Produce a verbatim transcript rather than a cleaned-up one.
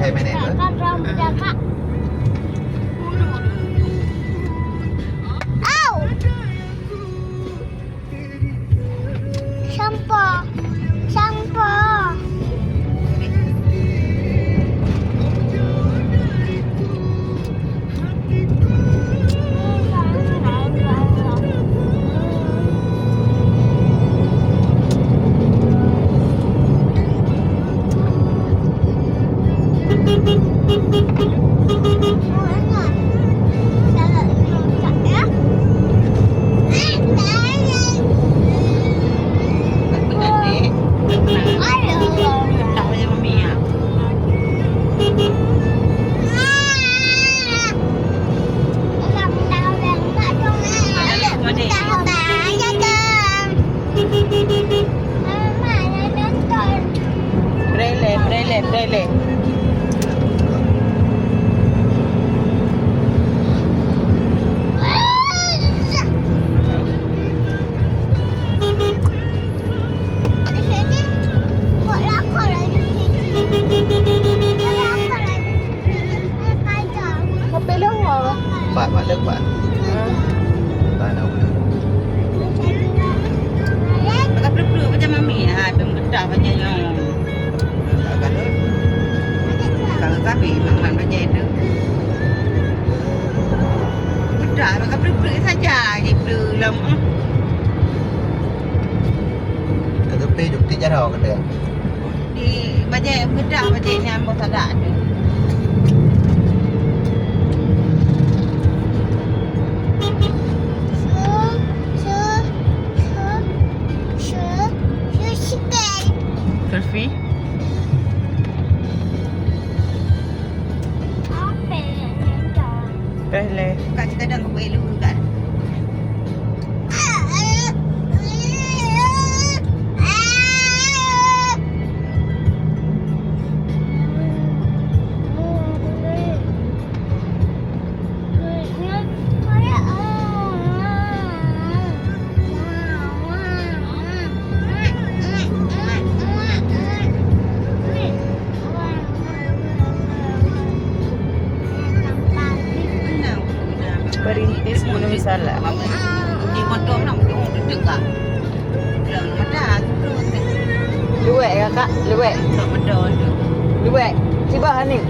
Hai, mana tu? Kakak, kakak, kakak. Au! Sampah. Sampah. Brele, brele, brele. Sampai lewat. Pak, Pak, lewat, Pak. Hah? Tak ada. Agak peluk-peluk macam mami. Ha, tu getah macam nyoe. Kalau tapi memang macam itu. Getah, agak peluk-peluk saja je, peluk lama. Kata pe jok ti jaroe kata. Di bajèe meudah bajèe nyan boh sadak tu. Selfie. Pehle. Bukan sekadar kau buat lu kan. Perintis meunuri salah. Luwek, Kakak, luwek. Luwek. Sibah ni.